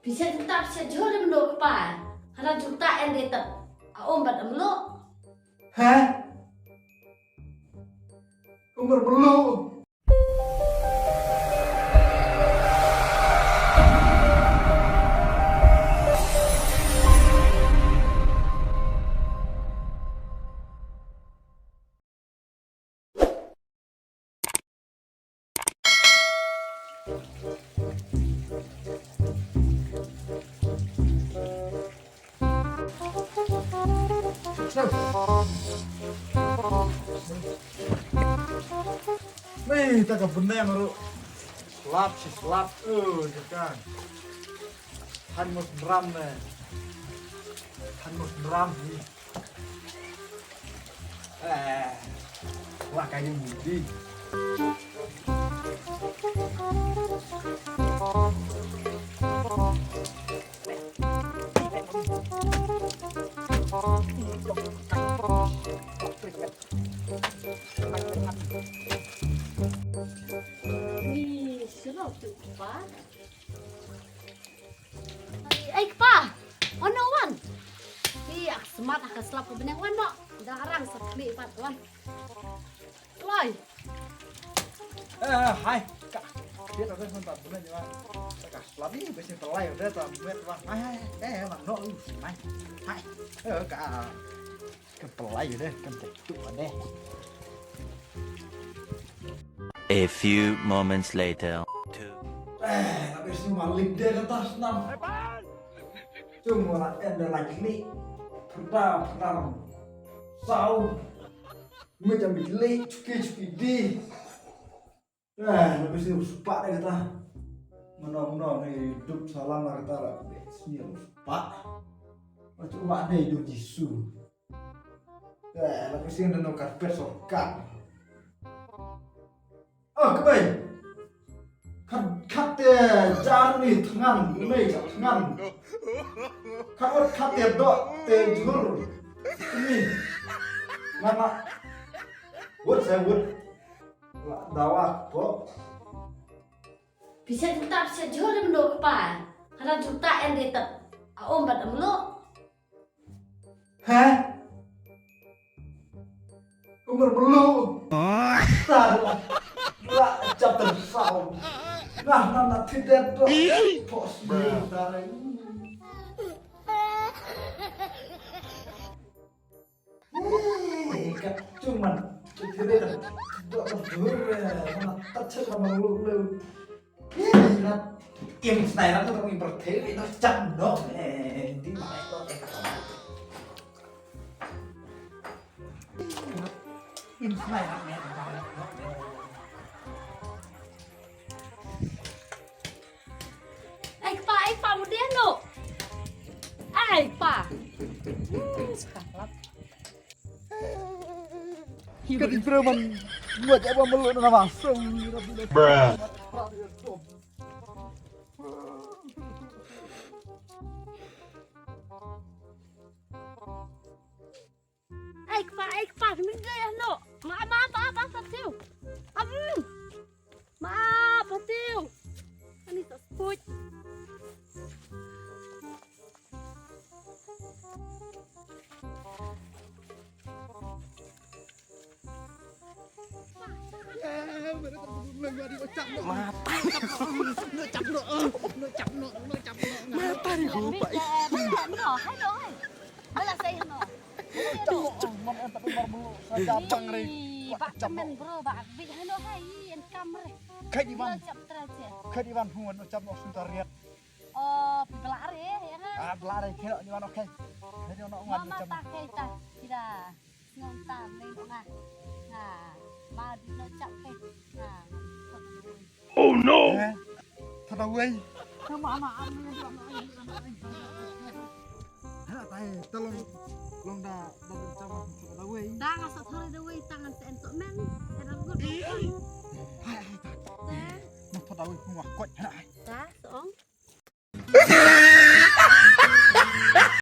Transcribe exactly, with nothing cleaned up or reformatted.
Pisa juta, pisa jhur de mendo kpa. Hana juta en de tat. A um bad amlo. Hah? Umar belum. Ni ta ka bneng ruh. Slap shi slap. Oh, jakan. Han mus ram ne. Han mus ram ni. Eh, wah, kayu mudi. Ni, sino tu pa? Ai, kpa. Ono wan. Ih, ak smat ak slap ka bneng wan mo. Da arang sa kli pat wan. Kloi. Eh, hai. Ka. Dia tak ada sempat bneng wan. Ka slap ni besi pelai udah tak buat wan. Hai, hai. Eh, wan no. Hai. Hai. Eh, ka. Ka pelai deh, kan tu deh. A few moments later. Eh, tapi si malik deh kata senam. Cuma lah ada lagi ni. Pernah, pernah. Sau. Macam bilik, cuki, cuki di. Eh, na phi sngew spah de kata. Mano mano ne duk salam la kata la, phi sngew spah. Wa cuba ne duk Jisu. Eh, na phi sngew no karpet sorkar. Oh, kbai. Khat, khat te jar ni thngan, ni jar thngan. Khat wat khat te dok te jhur. Ni. Mana? Wat saya wat. Dawa ko. Pisa juta, pisa jhur de mendo kpa. Hana juta en de tat. A um bad amlo. Hah? Umar belum. Tar lah. Lah, chapter sau. Nah, nah, nah, tidak tu. Pos ni, tar. Ka cuman, cuti de kan. Dok dok dur, mana tachet sama lu lu. Ih, nat. Im snai nat tu kami perthei itu cak dok. Eh, di mana itu? Im snai nat ni. Ai kpa, ai kpa, mudian lo. Ai kpa. Hmm, sekarang. Ka dei briew man, wat ïa ba mluh na masong. Bruh. Ai kpa, ai kpa, mynta ïa no. Ma, ma, pa, pa, pa, tiu. Am. Ma, pa, tiu. Ani sa sput. Mata ni ko pa. Hello, hello, hai. Bala sa hello. Chang ri. Ba men bro, ba bit hello hai, en kamre. Kai di wan. Chap tra che. Kai di wan huan chap no suta riat. Oh, phi bla re, ya nga. Ah, bla re, khe ni wan, okay. Khe ni wan, wan. Mama ta khe ta, kida. Sngewta meng nga. Nga. Ma di no chap khe. Nga. Oh no. Eh, thada wei. Mama, mama, mama. Ha, tai, tolong, long da, da chap thada wei. Da nga sa thada wei, tangan sen sok meng. Thada wei. Hai, hai, ta. Te. Ma thada wei, ngwa kot, ha, hai.